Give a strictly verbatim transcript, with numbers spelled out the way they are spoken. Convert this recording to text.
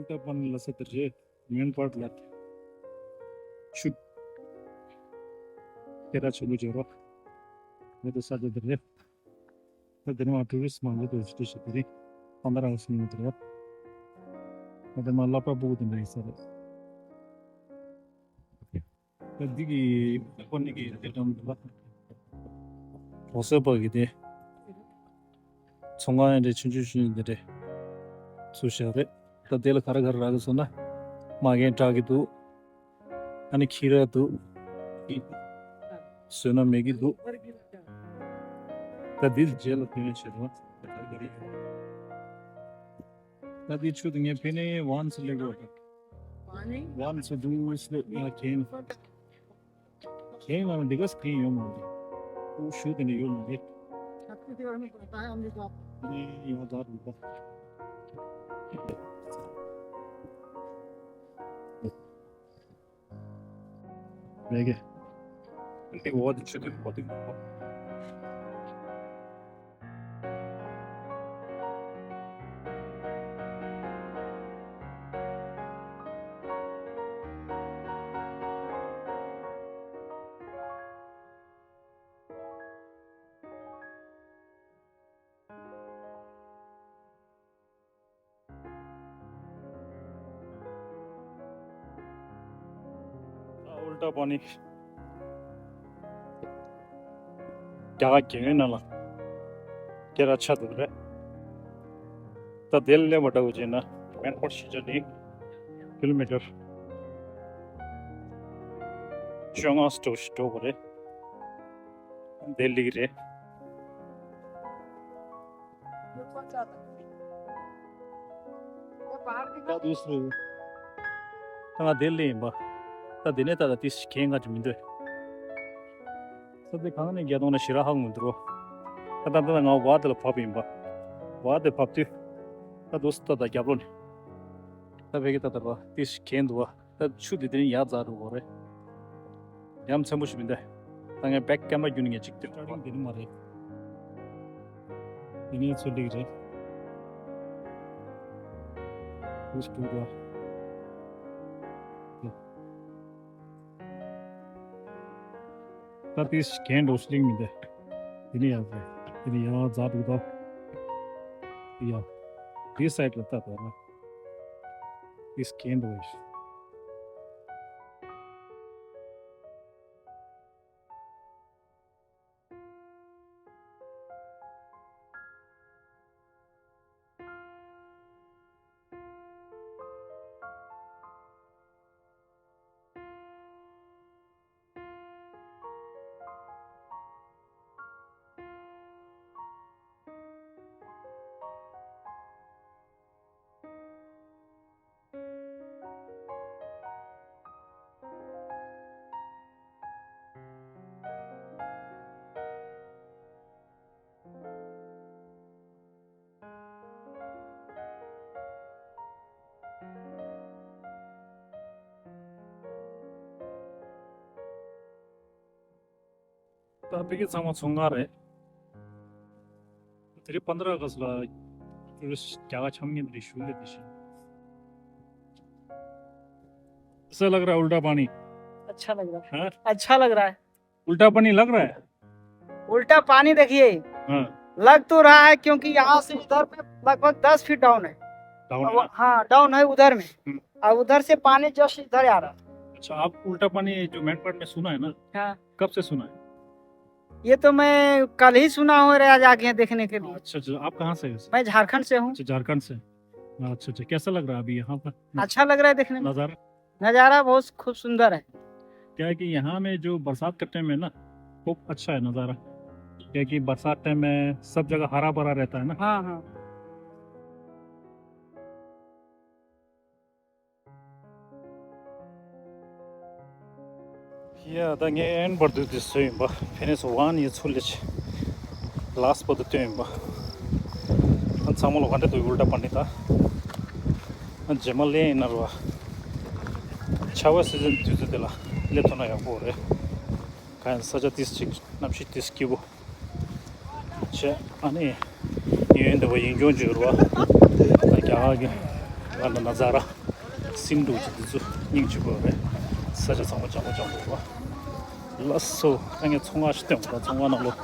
ད་པན་ལ་ས་དེ་རེད། མེན་པར་ལ་ཆུ་སྐད་གྲགས་ཆེན་པོ་བྱེད་རོགས། མེད་དུ་ས་དེ་དེ་རེད། ད་དེ་ནས་ཊུ་རི་སི་མང་པོ་འདུག་ཅི་ཞིག་དེ་རེད། ཨ་མ་རང་སུ་ཡོད་དེ་རེད། ད་དེ་མ་ལག་པ་སྤུ་གུ་དེ་འདྲ་ཡིན་ས་རེད། ད་འདི་གི་ཁོ་ནི་གི་དེ་ཀྲམ་འདུག་ལ། གྲོང་གསེབ་པ་གི་དེ། ཚོང་ཁང་ཡང་འདྲ་ཆུང་ཆུང་ཆུང་ཆུང་འདི་འདྲ་ཚུར་བཞག་རེད། ད་དེ་ལ་ག་རེ་ག་རེ་རག་གི་སོང་ན། མ་རྒན་འདྲ་གི་འདུག་ཨ་ནི་ཁྱི་ར་འདུག་བཟོས་ན་མེད་གི་འདུག་ད་འདི་རྗེས་ལ་ཕན་ཡོན་ཆེ་བ། ད་འདི་ཆུ་དེ་ངས་ཕན་ནས་ཝན་སི་ལེགས་པོ། ཝན་སི་དུ་སི་ལེགས་ང་ཁྱེན། ཁྱེད་ལ་འདི་ག་སི་ཡོད་མ་རེད། ཨུ་ཤུ་དེ་ནི་ཡོད་མ་རེད། ནི་ཡོད་ད་རུ་པ། མེད་གི། འདི་འོག་ཏུ་ཆུ་དེ་འོག་ཏུ། ཨ་ཨུལ་ཊ་པ་ནི། རྒྱ་གར་རྒྱལ་ཡོངས་ནང་ལ་སྐད་གྲགས་ཆགས་འདུག་རེད། ད་དེ་ལ་སླེབས་པ་འདྲ་བོ་བྱས་ན་མེན་པར་ཤི་ཅར་ནི་ཀི་ལོ་མི་ཊར་བཅོ་ལྔ་ཙམ་ཞིག་འགྲོ་དགོས་རེད། དེ་སླེབས་ཀྱི་རེད། ད་དུས་སུ། ད་ང་དེ་སླེབས་ཡིན་པ། ད་དེ་ནས་ད་ད་ཏིས་ཁྱེད་ང་ཅི་མི་འདོད། ས་དེ་གང་ནས་རྒྱ་གཏོང་ན་ཞེ་དྲག་ཧ་གོ་མི་འདུག་རོ། ད་ད་ད་ང་བ་དེ་ལ་བབས་ཡིན་པ། བ་དེ་བབས་དུས། ད་དུས་སུ་ད་ད་རྒྱབ་ལོགས་ནས། ད་ཕ་གི་ད་ད་བ་ཏིས་ཁྱེད་འདུག་བ། ད་ཆུ་དེ་དེ་ནས་ཡར་འཛག་འགྲོ་གི་རེད། ཡ་མཚན་པོ་ཞིག་མི་འདུག་ད་ངས་བེག་ཀེམ་ར་བརྒྱུད་ནས་ངས་གཅིག་སྟོན། ཊར་ཊིང་དེ་ནི་མ་རེད། དེ་ནས་ཚུར་སླེབས་རེད། ཨུས་ཀྲུ་ར། ད་དེ་གན་འགྲོ་སླེབས་མི་འདུག་དེ་ནས་ཡར་རེད། དེ་ནས་ཡར་འཛག་འགྲོ་ད། ཡ། དེ་སའིཌ་ལ་ལྟ་དང་ན། དེ་གན་འགྲོ་ཡིན། ད་ཕ་གི་ཚང་མ་ཚོང་ཁང་རེད། དེ་རིང་པན་དྲ་ཨ་གསྟ་ལ་ཊུ་རི་སི་རྒྱ་གར་འཁྱམ་མཁན་དེ་ཞུ་ལས་དེ་བཞིན། कैसा लग रहा है उल्टा पानी? अच्छा लग रहा है। हाँ? अच्छा लग रहा है। उल्टा पानी लग रहा है? उल्टा पानी देखिए, हाँ। लग तो रहा है क्योंकि यहाँ से इधर में लगभग दस फीट डाउन है। डाउन है? हाँ, डाउन है उधर में। हम्म। और उधर से पानी जस्ट इधर आ रहा है। अच्छा, आप उल्टा पानी जो मेन पार्ट में सुना है ना? हाँ। कब से सुना है? ये तो मैं कल ही सुना हूँ, आज आ गया देखने के लिए। अच्छा, अच्छा, आप कहाँ से हैं? मैं झारखंड से हूँ। अच्छा, झारखंड से। अच्छा, अच्छा, कैसा लग रहा है अभी यहाँ पर? अच्छा लग रहा है देखने में। नज़ारा? नज़ारा बहुत खूब सुंदर है। क्या है कि यहाँ में जो बरसात का टाइम है ना, खूब अच्छा है नज़ारा, क्योंकि बरसात टाइम में सब जगह हरा भरा रहता है ना। हाँ, हाँ। ཡ་ད་ངས་ཨེན་བར་དུ་དེ་བཟོས་ཡིན་པ། ཕེ་ནེ་སི་ཝན་ཡི་ཚུལ་ལས་ལཱ་སི་བར་དུ་བཏོན་ཡིན་པ། ཨ་ཚང་མ་ལོ་ག་འདྲ་འདུག་ཨུལ་ཊ་པན་ཊི་ད། ཨ་རྗེས་མ་ལེན་ཡིན་ན་ར་བ། ཆར་པ་སི་ཛན་དུས་ཚོད་དེ་ལ་སླེབས་ཐུབ་ན་ཡག་པོ་རེད། གང་ཡིན་ས་ཆ་ཏིས་ཅིག་གནམ་གཤིས་ཏིས་སྐྱིད་པོ། བྱས་ཨ་ནི་ཡོན་འདི་བ་ཡིན་སྐྱོང་བྱོས་ར་བ། ད་རྒྱ་གར་གི་ ང་ན་ན་ཛ་ར་སིན་འདུག་ཅིག་འདི་ཚོ་སྙིང་རྗེ་པོ་རེད། ས་ཆ་ཚང་མ་ལྗང་ཁུ་ལྗང་ཁུ་རེད་པ། ལགས་སོ། ད་ངས་ཚོང་ཁང་ཞིག་སྟོན་པ། ད་ཚོང་ཁང་ནང་ལོགས་